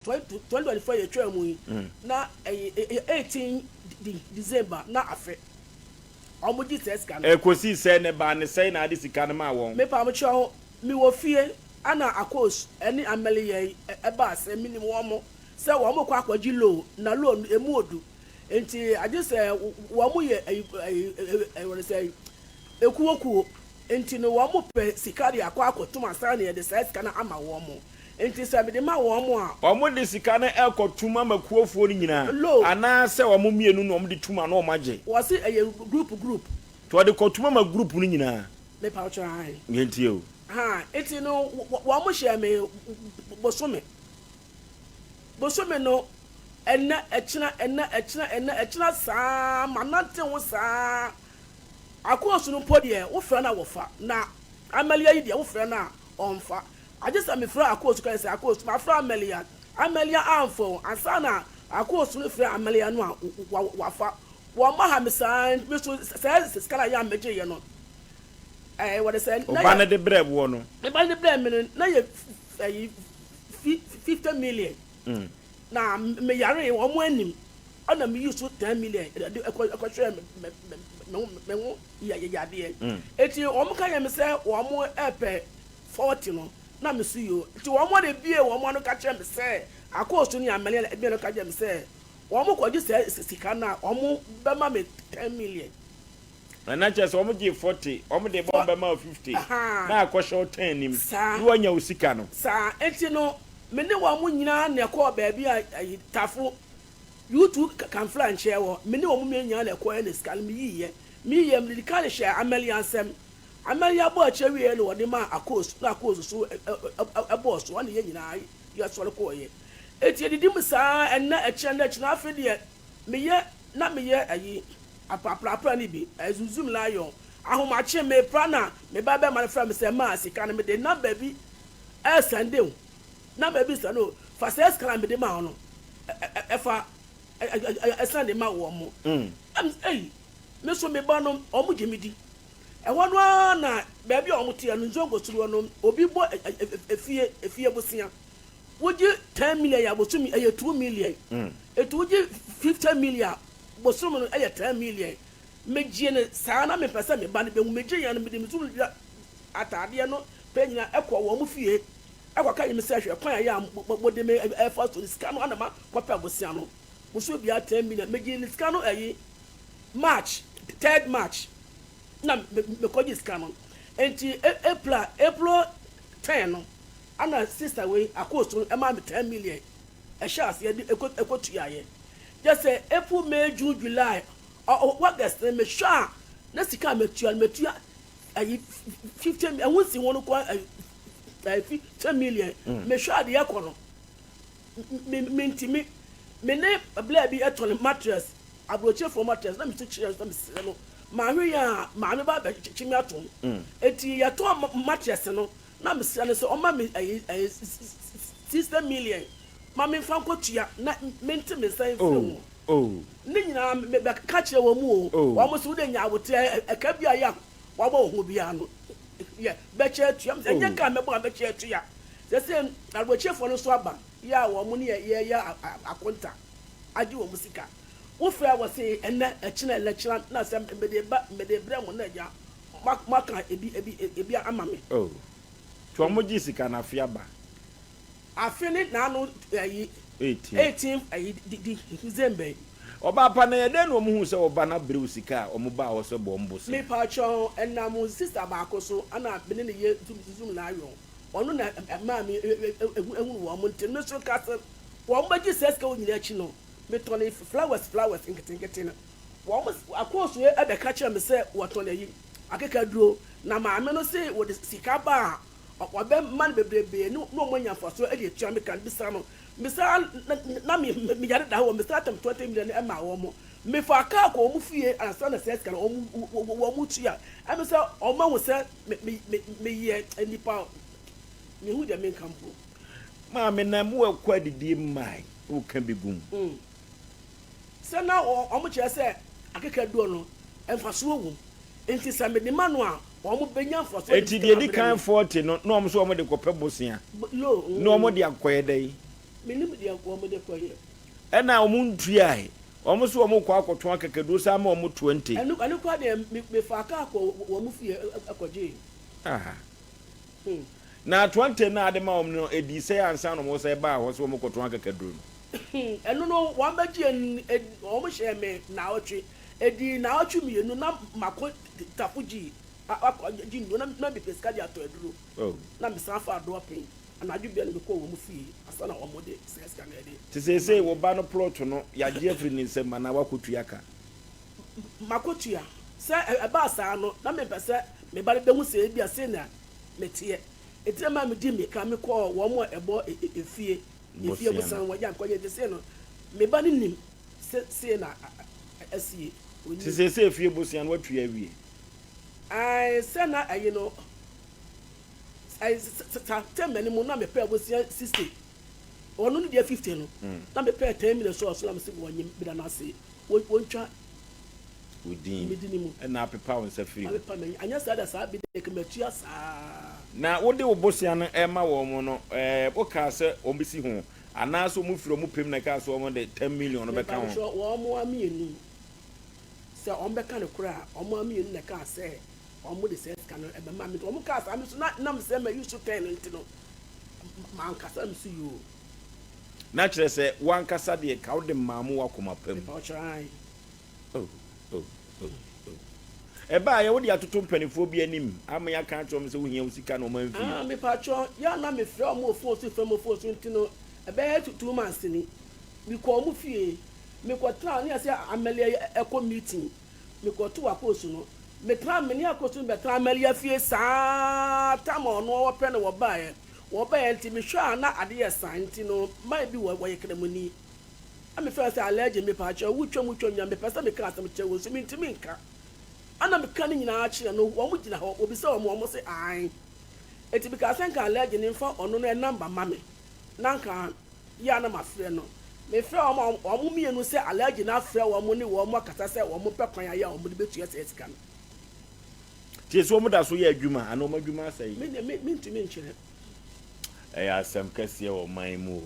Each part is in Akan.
2024 yɛtwaa mu yi, na ɛyɛ 18 December na afe wɔn gye saa sika no. Ɛkɔsii sɛ ne baa ne sɛn na ade sika no maa wɔn? Mepa mo kyɛw, mewɔ fie ana Akos ne Ameli yɛn ɛbaa sɛ menim wɔn sɛ wɔn kɔ akɔgye loan, na loan no emu odu, nti agye sɛ wɔn yɛ ɛyi ɛyi ɛyi wɔde sɛ ekuo kuo, nti no wɔn pɛ sika de akɔ akɔtum ansa na yɛde saa sika no ama wɔn. Enti sɛ mede ma wɔn a. Wɔde sika no rekɔtom ama kuofoɔ no nyinaa, Lo. anaasɛ wɔn mmienu na wɔde tom a na wɔagye? Wɔse ɛyɛ group group. Nti wɔde kɔtom ama group no nyinaa? Mepawokyɛw, aane. Yɛntie o. Haa, enti no wɔn hyɛɛ me bosome. Bosome no, ɛnnɛ, ɛkyena, ɛnnɛ, ɛkyena, ɛnnɛ, ɛkyena saa, manante ho saa. Akoosu no mpo deɛ, wofrɛ no a wɔfa, na Amalia yi deɛ, wofrɛ no a ɔmfa. Agye sɛ mefrɛ Akoosu kae sɛ, Akoosu, mafrɛ Amalia. Amalia amfa o. Ansa na Akoosu refrɛ Amalia no a, wafa. Wɔmma ha me saa nti, me nso saa sika no a ɛyɛ a megyeeɛ no, ɛɛ, wɔde sɛ, na yɛ. Wo ba no de brɛɛ woɔ no? Me ba no de brɛɛ me no, na yɛ ɛyi, 50 million. Na meyaree, wɔn anim, ɛna meyii so 10 million de kɔhwɛɛ me ho yadeɛ. Enti wɔka kyerɛɛ me sɛ wɔrepɛ 40 no, na me so yoo. Nti wɔn de buee wɔn ano ka kyerɛɛ me sɛ, Akoosu ne Amelia na ebien no ka kyerɛɛ me sɛ, wɔn kɔgye saa sika no a, wɔn bɛma me 10 million. Na na kyerɛ sɛ wɔn gyee 40, wɔn de ba wɔn bɛma wo 50, na akɔhyɛ wo 10 nim, na woanya wo sika no. Saa, nti no, me ne wɔn nyinaa na ɛkɔɔ baabi a ayi, Tafo, U2 Kamfla nkyɛn hɔ, me ne wɔn mmienu nyinaa na ɛkɔeɛ na sika no meyiiɛ. Meyiiɛ, mede ka hyɛɛ Amelia nsam. Amalia bɔɔ akyire wieeɛ no wɔde maa Akos, na Akos nso bɔɔ so, ɛna yɛn nyinaa yɛsɔre kɔeɛ. Enti yɛdidi mu saa ara, ɛnnɛ, ɛkyena, ɛnnɛ, ɛkyena. Afei deɛ meyɛ, na meyɛ ayi, aprapra no bi, Zoom Lion. Ahomakye, mepra na me ba bɛrima no frɛ me sɛ, Ma, sika no mede number bi resɛnde wo, number bi resɛnde wo, fa saa sika no a mede maa wo no fa sɛnde ma wɔn. Ɛna mese, Ei, me nso me ba no, wɔgye me di. Ɛhɔ no ara na baabi a wɔteɛ no, Nzongo soro hɔ no, obi bɔ efie, efie bosea. Wogye 10 million a bosome ɛyɛ 2 million. Eti wogye 50 million a bosome no ɛyɛ 10 million. Megye no saa na mempɛ sɛ me ba no bɛhu. Megye yɛn no, mede me sukuu ataadeɛ no pɛ nyinaa ɛkɔ wɔn fie ɛkɔka yɛ me sɛ hwɛ kwan a ɛyɛ a mode me ɛfa so no, sika no ana makɔpɛ bosea no. Bosome biara 10 million. Megye ne sika no ɛyi March, third March na mekɔgye sika no. Nti April a, April 10 no, ana sister wei akoosu no ɛmaa me 10 million. Ɛhyɛ aseɛ de ɛkɔ ɛkɔtuaeɛ. Kyerɛ sɛ April, May, June, July, August no mehwɛ a na sika a matua no matua ayi 50 ɛho nsi ho no kɔ ayi 50 million. Mehwɛ a deɛ ɛkɔ no me mentumi. Me ne bla bi tɔn mattress, aburokyerefoɔ mattress, na mesu kyerɛ no sɛ mesrɛ no, mahwe yɛ a maame ba bɛkyekye me atom. Enti yɛtɔn mattress no, na mesrɛ no sɛ ɔma me ɛyi ɛyi 60 million ma memfa nkɔtua na mente me nsa mfiri ho. Ne nyinaa mebɛka kyerɛ wɔn o, wɔn nso wode nya aboterɛ, ɛka bi a yɛ a wabɔ wo ho biara no yɛ bɛkyɛ atua. Mesɛ ɛnyɛ ka a mɛbɔ a mɛkyɛ atua. Sɛsɛ aburokyerefoɔ no nso aba. Yɛ a wɔn ne yɛ yɛ akonta agye wɔn sika. Wo frɛ a wɔse ɛnɛ, ɛkyena, ɛnɛ kyena na sɛ mede ba mede brɛ mo na agya moaka ebi ebi ebi ama me. Oh, nti wɔn gye sika no afe aba? Afe ne n'ano ayi 18 ayi di di December yi. Ɔbaa pa na ɛyɛ dɛn na wɔn huu sɛ ɔba no abrɛ wo sika a wɔn baa hɔ sɛ bɔ wɔn bosea? Mepakyɛw, ɛnam sister baako so ɛna me ne no yɛ zoom zoom lion. Ɔno na ɛmaa me hunu wɔn nti me nso ka sɛ wɔn bɛgye saa sika wɔ nyinaa akyi no, metɔne flowers flowers nketenkete no. Wɔn akɔɔsoɛ bɛka kyerɛ me sɛ wɔtɔn ayi, akekaduro, na maame no se wɔde sika ba a wɔbɛma no bebrebe ne wɔn anya mfasoɔ de atua me ka no. Bisa no, mesaa na me meyare da hɔ, mesaa tɛm 20 million no maa wɔn. Mefaa kaa kɔɔ wɔn fie ansa na saa sika no wɔn wɔn tua. Ɛme sɛ wɔn ahu sɛ Me me me meyɛ nipa a mehu deɛ menka mpo. Maame na mo ɛkɔ adidie mmae wo ka bi gum. Mm. Sɛ na wɔn kyerɛ sɛ akekaduo no mfasoɔ wom nti sɛ mede ma no a wɔn bɛnya mfasoɔ de Eti sika deɛ edi abrɛ kan me. 40 no na wɔn nso wɔn de kɔpɛ bosea Lo na wɔn mm. de akɔyɛ dɛn? Mennim deɛ wɔn de kɔyɛ. Ɛna wɔn ntuae. Wɔn nso wɔn rekɔ akɔtɔn akakaduro san ama wɔn 20. Ɛno ɛno koraa deɛ me mefaa kaa kɔɔ wɔn fie kɔgyee. Ah. Na 20 no a ade ma wɔn no edii sɛn ansa na wɔn san baa hɔ sɛ wɔn rekɔtɔn akakaduro no? Ɛno no wɔn bɛgyee no wɔn hyɛɛ me naawɔtwe. Edii naawɔtwe mmienu na makɔ Tafo gyii akɔ gye nnuro na na mepɛ sika de atɔ aduro. Oh. Na mesan faa dɔɔpen. Anadwo biara na mekɔɔ wɔn fie ansa na wɔde saa sika no de Nti seesei wo ba no plot no yɛagye afiri ne nsam anaa woakɔtua ka? Makɔtua. Sɛ ɛbaa saa no, na mempɛ sɛ me ba no bɛhu sɛ ebia sei na meteɛ. Enti na ɛmaa medii mmirika mekɔɔ wɔn a ɛbɔ efie efie Bosea no. bosan hɔ. Gya mekɔgye. Nti sei no, me ba no nim sɛ sei na asie. Nti Ɔnim. seesei efie bosea no woatua awie? Ae, sɛ na ɛye no, September no mu na mepɛɛ bosea 60, ɔno ne deɛ 50 no, na mepɛɛ 10 million sɔɔ so na mese wɔnye meda no ase, wɔntwa wo din me dini mu. Na apepa wo nsa firi ho. Apepa m'ani, anyɛ saa da saa bi deɛ nka matua saa. Na wode wo bosea no rema wɔn no, wokaa sɛ wɔbɛsi ho, anaasɛ wɔfiri wɔn pɛ mu na ɛkaa sɛ wɔde 10 million no bɛka ho? Mepakyɛw, wɔn ara mmienu, sɛ wɔbɛka nokorɛ a, wɔn ara mmienu na ɛkaa sɛ Wɔn de saa sika no bɛma me. Wɔn kaa saa me nso na nam sɛ ma use ten no nti no mankasa me so yoo. Na kyerɛ sɛ wankasa deɛ ka wode maa mo wakoma pa mu. Mepa wo kyɛw ae. Oh oh oh oh. Ɛbaa yɛ wode atoto mpanifoɔ bi anim ama yɛaka akyerɛ wɔn sɛ wohia wo sika na wɔn amfii. Ah mepa kyɛw yɛ a na me frɛ wɔn wɔ phone so frɛ wɔn wɔ phone so nti no ɛbɛyɛ 2 months ni me kɔ wɔn fie me kɔ tena ne yɛ sɛ amɛlɛ ɛkɔ meeting. Mekɔtoo Akoosu no, metraa me ne Akoosu no bɛtraa Maria fie saa ara tam a ɔno ɔpɛ no wɔbaeɛ. Wɔbaeɛ nti mehwɛ a na adeɛ resa nti no man bi wɔ wɔyɛ Kramoni. Na mefrɛ no sɛ Alhaji mepaakyɛw wotwam wotwam nyinaa mepɛ sɛ meka asɛm kyerɛ wo nso mentumi nka. Ɛna meka ne nyinaa kyerɛ no wɔn gyina hɔ wɔbisa wɔn wɔn se aane. Nti mekaa sɛ nka Alhaji no mfa ɔno no number ma me na nka yɛ a na mafrɛ no. Mefrɛɛ wɔn a, wɔn mmienu sɛ Alhaji no afrɛ wɔn ne wɔn akasa sɛ wɔmpɛ kwan ayɛ a wɔde bɛtua saa sika no. Nti so wɔn da so yɛ adwuma anaa wɔn adwuma asɛe? Me deɛ me mentumi nkyerɛ. Ɛyɛ asɛm kɛseɛ wɔ ɔman yi mu o.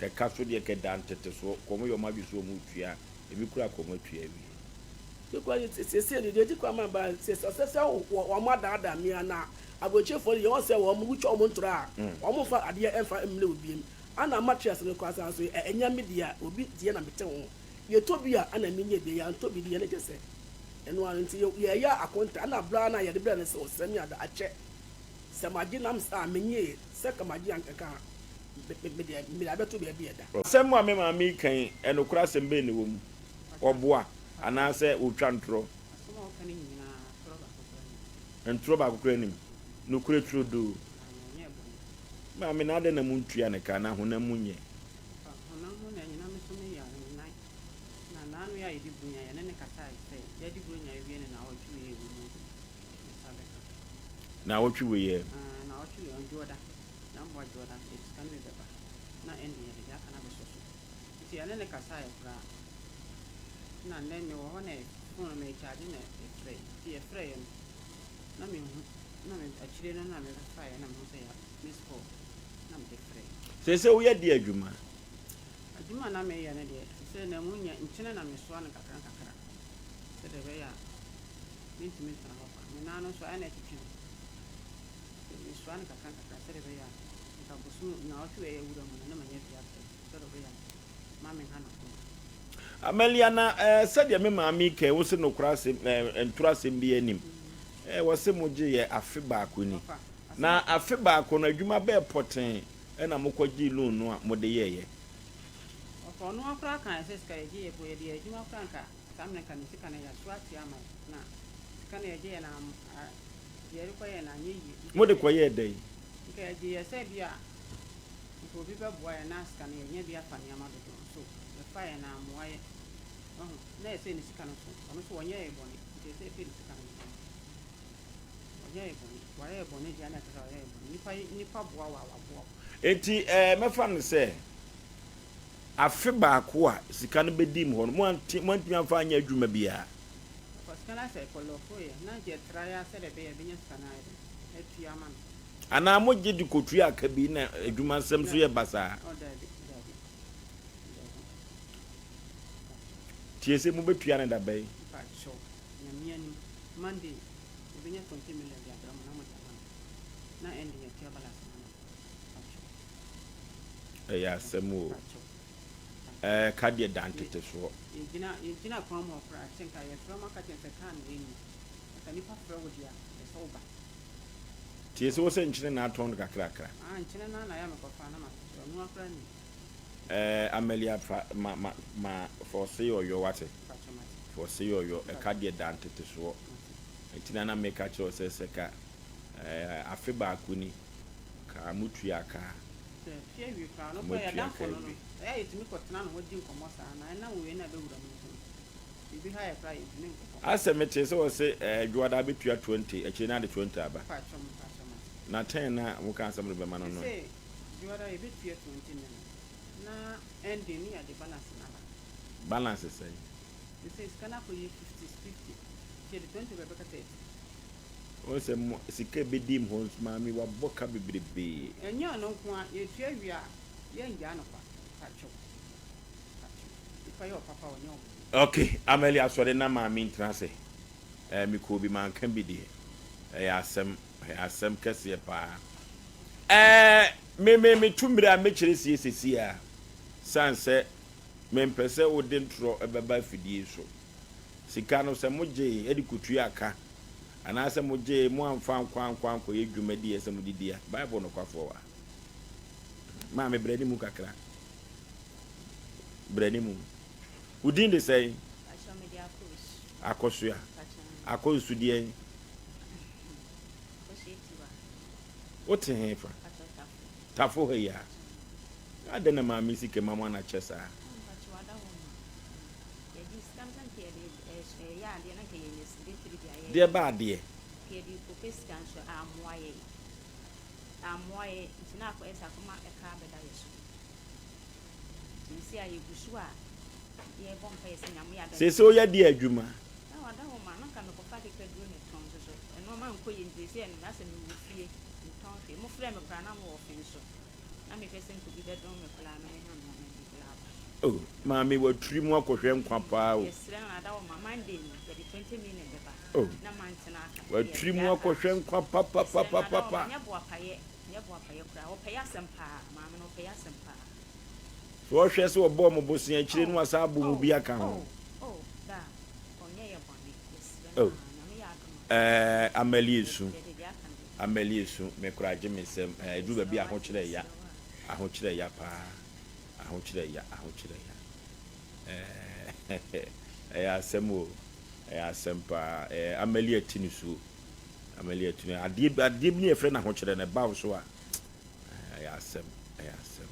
Kɛka so deɛ kɛda ntetesoɔ, kɔ wɔn yɛ wɔn adwene sɛ wɔn retua, ebi koraa kɔ wɔn atua awie. Because seesei no deɛ edi kwan ma ba sɛ sɛ sɛ wɔn adaadaa me a na aburokyefoɔ no deɛ wɔn sɛ wɔn wotwa wɔn ntorɔ a wɔn nfa adeɛ ɛnfa mmrɛ wo biem ana mattress no koraa san so ɛnyɛ me deɛ obi deɛ na mete ho yɛtɔ bi a ana menyɛ bi yɛantɔ bi deɛ ne kyɛ sɛ ɛno ano nti yɛyɛ akonta ana bra na yɛde brɛ no sɛ ɔsrɛ me ada akyɛ sɛ magye nam a menyee sɛ ka magye anka me deɛ mede abɛto baabi ɛda. Asɛm a me maame yi ka yi, nokorɛ asɛm bɛn na ɛwɔ mu? Ɔboa anaasɛ ɔtwa ntorɔ? Asɛm a ɔka no nyinaa, torɔ baako koraa nnim. Ntorɔ baako koraa nnim. Nokorɛ turodoo. Aane, ɔnyɛɛ bɔne. Maame, na adɛn na montua no ka, na honam mu nyɛ? Papa, honam mu na ɛnyina me so me yare me nan. Na naano yi a yɛde buronya, yɛne no kasae sɛ, yɛde buronya awie no naawɔtwe wei a ɛwɔ mu yi, ne nsa bɛka. Naawɔtwe wei ɛ? Aane, naawɔtwe wei, ɔdwoɔda, Nyamboa dwoɔda, yɛde sika no bi bɛba, na ɛnde yɛde deɛ aka no abɛsɔ so. Nti yɛne no kasaeɛ koraa. Nna ndɛ mewɔ hɔ na phone no merekyagye na yɛfrɛe. Nti yɛfrɛeɛ no na menhu na me akyire no na mebɛfaeɛ na mehu sɛ yɛ miss call na mede frɛe. Seesei woyɛ deɛ adwuma? Adwuma a na meyɛ no deɛ seesei na emu nyɛ nkyene na mesoa no nkakra nkakra sɛdeɛ ɛbɛyɛ a mentumi ntena hɔ kwa. Me nan no nso ayɛ na ɛtwetwe me nti mesoa no nkakra nkakra sɛdeɛ ɛbɛyɛ a nka bosome nnawɔtwe wei a yɛawura mu no na manya bi abrɛ. Sɛdeɛ ɔbɛyɛ a mma menha n'akoma. Amalia, na eh, sɛdeɛ me maame yi kae, wo se nokorɛ asɛm eh, ntoro asɛm biara nnim. Eh, wɔse mogyeeɛ afe baako ni. Ɔfa, asɛm Na a. afe baako no, adwuma bɛɛ pɔtee na mokɔgyee loan no a mode yɛeɛ? Ɔfa, ɔno ara koraa kaeɛ sɛ sika yɛgyeeɛ mpo, yɛde yɛɛ adwuma koraa anka saa mmerɛ nka ne sika no yɛaso ate ama yɛn. Na sika no yɛgyeeɛ no am, a, deɛ yɛde kɔyɛɛ no anyɛ yie. Nti Mode yɛsɛ, kɔyɛɛ dɛn? nka yɛgyeeɛ sɛ ebia Nka obi bɛboa yɛn na sika no yɛanya bi afa nneɛma dodoɔ nso yɛfaeɛ na ammoa yɛn. Wahu? Na ɛsɛ ne sika no so. Ɔno nso ɔnyɛɛ yɛn bɔne nti ɛsɛ yɛpɛ ne sika no ma no. Ɔnyɛɛ yɛn bɔne. Wayɛ yɛn bɔne deɛ a na ɛsɛ sɛ ɔyɛ yɛn bɔne. Nipa, nipa boa wo a waboa wo. Enti ɛɛ mɛfa no sɛ afe baako a sika no bɛdii mo hɔ no, moante, moantumi amfa anyɛ adwuma biara. Ɔfa sika no asɛ kɔ lɔɔko yɛ na yɛtrae ara sɛdeɛ ɛbɛyɛ a yɛbɛnya sika no ayɛ dɛn atua ama no. Anaa mogye de kɔtua ka bi na adwuma nsɛm nso yɛ basaa? Oh, daabi, daabi, daabi. Tie sɛ mobɛtua no da bɛn? Mpakyɛw, Nyame anim, Monday, yɛbɛnya 20 million de abrɛ mo na mode ama no, na ɛnde yɛatua balance no ama no. Mpakyɛw. Ɛyɛ asɛm o. Mpakyɛw. Ɛɛ, ka deɛ da ntetesoɔ. Yɛgyina, yɛgyina kwan mu hɔ koraa, kyɛ nka yɛfrɛ mo aka kyerɛ sɛ kaa na yɛnni. Nka nipa frɛ wo deɛ a, ɛsɛ sɛ woba. Tie sɛ wo sɛ nkyene na atɔn no kakrakra. Ah, nkyene no ara na ɛyɛ a mekɔfa na makɔkyerɛ, ɔno ara koraa nim. Ɛɛ, Amelia fa, ma, ma, ma, fa ɔse yɛ ɔyɔ, wate? Mpakyɛ mate. Fa ɔse yɛ ɔyɔ, ɛka deɛ da ntetesoɔ. Mate. Nti na na meka kyerɛ wo sɛ, sɛ ka, ɛɛ, afe baako ni, ka motua ka a. Sɛ fie awie koraa no, koraa Moatua yɛadamfo ka no no, awie. ɛyɛ a yɛtumi kɔtena ne hɔ di nkɔmmɔ saa, na ɛnam wei no a ɛbɛwura mu nti no, biribi ha yɛ koraa a yɛntumi nkɔ hɔ. Asɛ metee sɛ wɔse ɛɛ Dwoada bɛtua 20, akyire no ade 20 aba. Mpakyɛ mpakyɛ mate. Na ten no a mokaa sɛ mode bɛma no no ɛ? Mese Dwoada yɛbɛtua 20 million, na ending no yɛde balance no aba. Balance sɛn? Mese sika no akɔyɛ 50, 50, nti yɛde 20 ba ɛbɛka 30. Wohu sɛ mo sika ɛbɛdi mu hɔ nso maame wabɔ ka bebrebee. Ɛnyɛ ɔno nko ara, yɛtua wie a yɛngyaa no kwa, mpakyɛw mpakyɛw, nipa yɛ ɔpapa a ɔnyɛ ɔbɔne. Ok Amelia asɔre na maame ntena ase eh mekɔɔ bi manka bi deɛ ɛyɛ asɛm ɛyɛ asɛm kɛseɛ paa eh me me metu mmire a mɛkyerɛ sie sesie a sane sɛ mempɛ sɛ wode ntorɔ ɛbɛba afidie so sika no sɛ mogyee de kɔtuaa ka anaasɛ mogyee moamfa ankɔ ankɔ ankɔyɛ dwumadi a ɛsɛ mode di a, Bible nokwafoɔ wɔ ha. Maame, brɛ ne mu kakra. Brɛ ne mu. Wo din de sɛn? Akosua. Akɔsu deɛn? Wote he fa? Tafo ha yi a. Adɛn na maame sika ma mo anakyɛ saa? Yɛgye sika no sɛ nka yɛde reyɛ adeɛ na nka yɛnya sika tiri de ayɛ. Deɛ ba adeɛ. Nka yɛde rekɔpɛ sika nso ammoa yɛn. Ammoa yɛn nti na akɔyɛ sɛ akɔma ɛka abɛda yɛn so. Nti seesei a yɛgu so a yɛrebɔ mpaeɛ sɛ Nyame yɛ adom. Seesei woyɛ deɛ adwuma? Na wada hɔ ma na nka mekɔfa akekaduro na ɛtɔn nso so nnoɔma nkɔ yie nti seesei no asɛ mewɔ fie mentɔn hwee. Mofrɛɛ me koraa na mewɔ fe nso. Na mehwɛ sɛ nka obi bɛdom me koraa na manya nnoɔma bi koraa aba. Oh maame watiri mu akɔhwɛ nkwa paa o. Yɛsrɛ no ada wɔ ma Monday no yɛde 20 million bɛba Oh na mantena aka watiri yɛde mu aka akɔhwɛ nkwa yɛsrɛ no ada wɔ ma papapapapa. nyɛ boapayɛ nyɛ boapayɛ koraa ɔpɛ yɛ asɛm paa maame no ɔpɛ yɛ asɛm paa. So ɔhwɛ sɛ ɔbɔɔ mo bosea akyire no Oh wasan abɔ mu oh bi aka ho. oh oh daa ɔnyɛ yɛ bɔne yɛsrɛ no Oh aa Nyame yɛ adom a eh Amali esu yɛde deɛ aka no bɛba. Amali esu me koraa gye me nsam eh ɛduru Yɛsrɛ baabi a wo wate ahokyerɛ ya yɛsrɛ wo a. ahokyerɛ ya paa. Ahokyerɛ ya, ahokyerɛ ya. Ɛɛ, ɛyɛ asɛm o, ɛyɛ asɛm paa. Ɛɛ, Amalia ti nisuo, Amalia ti nisuo. Adeɛ bi, adeɛ bi ne yɛfrɛ no ahokyerɛ no, ɛba wo so a, ɛyɛ asɛm, ɛyɛ asɛm.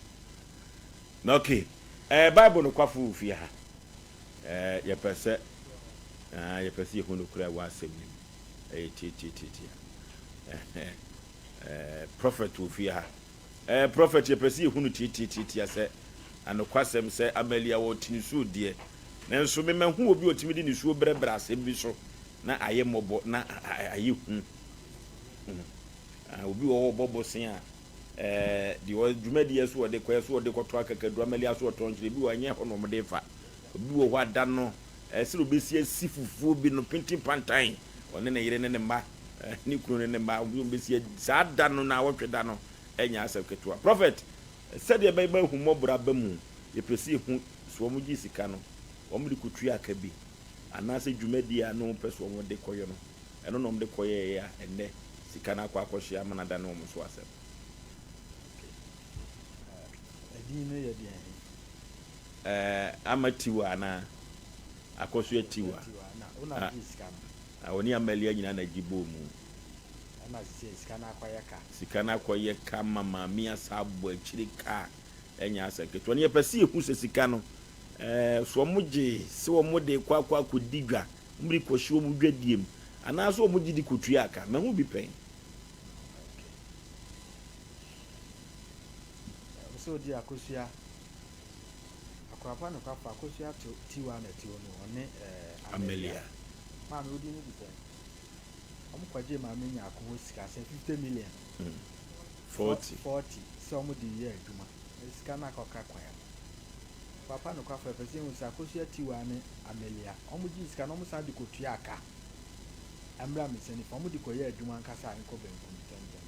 Na okay, ɛɛ, Bible nokwafo wɔ fie ha. Ɛɛ, yɛpɛ sɛ, ɛɛ, yɛpɛ sɛ yɛhu nokorɛ wɔ asɛm no mu. Ɛyɛ tiatiatiatia. Ɛɛ, prophet wɔ fie ha. Eh prophet yɛpɛ sɛ yɛhu no tiatiatiatia sɛ anokwasɛm sɛ Amalia ɔte nisuo deɛ nanso me mahu obi ɔtumi de nisuo brɛbrɛ asɛm bi so na ayɛ mmɔbɔ na ayɛ hu obi wɔ hɔ ɔbɔ bose a eh, deɛ dwumadie so ɔde kɔɛ so ɔde kɔtɔ akakaduro Amalia so ɔtɔn kyerɛ bi wɔ ɛnyɛ hɔ na ɔmde fa obi wɔ hɔ ada no eh, sɛ obɛsi asi fufuo bi no pintin pantan ɔne ne yere ne ne mma ne kunu ne ne mma wɔbɛsi saa da no na awɔtwe da no ɛnyɛ asɛm ketewa. Prophet, sɛdeɛ ɛbɛyɛ ma ahummɔborɔ aba mu, yɛpɛ sɛ yɛhu sɛ wɔn gye sika no, wɔn de kɔtua aka bi, anaasɛ dwumadie a na wɔn pɛ sɛ wɔn de kɔyɛ no, ɛno na wɔn de kɔyɛeɛ a ɛnnɛ sika no akɔ akɔhye ama no adane wɔn so asɛm. Ɛdin no yɛ deɛn he? Ɛɛ, ama Tiwa anaa? Akɔsoa Tiwa. Tiwa, na wo na gyee sika no? Na ɔne Amalia nyinaa na gye bɔɔ mu. Ɛna sesei sika no akɔyɛ ka. Sika no akɔyɛ ka ma maame asan abɔ akyire ka a ɛnyɛ asɛm ketewa. Na yɛpɛ sɛ yɛhu sɛ sika no, ɛɛ, so wɔgye sɛ wɔde rekɔ akɔ akɔdi dwa, wɔde rekɔhyɛ wɔn dwadie mu, anaasɛ wɔgye de kɔtua ka. Mahu bi pɛn. Okay. Wo sɛ ɔdi akosua. Akorapa nokwafo Akosua Tiwa na ɛte hɔ no, ɔne eh, Amelia. Amelia. Maame, wo din no de sɛn? Wɔn kɔgyee Maame Nyarko hɔ sika sɛ 50 million. 40. 40 sɛ wɔn de yɛ adwuma. Sika no akɔka kwan mu. Papa nokwafo yɛpɛ sɛ yɛhu sɛ Akosua Tiwaa ne Amelia wɔn gyee sika no wɔn san de kɔtuaa ka. Ɛmmra me nsa nifa wɔn de kɔyɛɛ adwuma ankasa a nkɔ benkum ntɛmntɛmntɛm.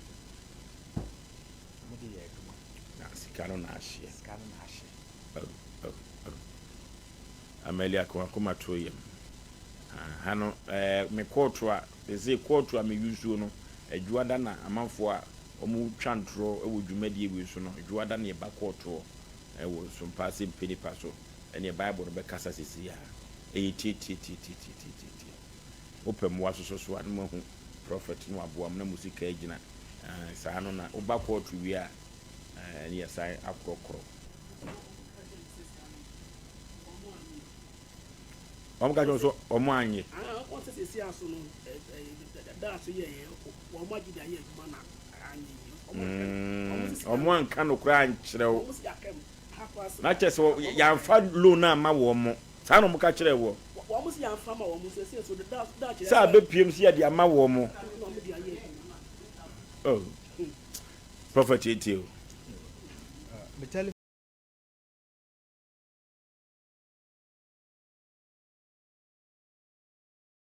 Wɔn de yɛɛ adwuma. Na sika no na ahyeɛ. Sika no na ahye. Oh, oh, oh. Amelia ka w'akoma to yam. Ha no, eh, me kɔɔto a, sese kɔɔto a me yusuo no, adwuada na amanfoɔ a wɔn twa ntorɔ wɔ dwumadie wei so no, adwuada na yɛba kɔɔtoɔ wɔ sompa ase mpɛ nipa so, ɛneɛ Bible no bɛkasa sese a, ɛyɛ tietietietietietietie. Wopɛ mmoa soso so a, na moahu prɔfɛt na waboa mo na mo sika agyina. Saa no na woba kɔɔto wie a, ɛne yɛsan akorɔkorɔ. Wɔn ka kyerɛ sɛ wɔn anye. Wɔn sɛ sisi aso no da so yɛ yɛ wɔn agye de ayɛ adwuma na anye yie. Wɔn anka no koraa ankyerɛ wo. Na kyerɛ sɛ yɛamfa loan amma wɔn mo. Saa na wɔn ka kyerɛ wɔ. Wɔn si yɛamfa ma wɔn sɛ sɛ so da da kyerɛ sɛ abɛpiem sɛ yɛde ama wɔn mo. Oh. Prophet etie o.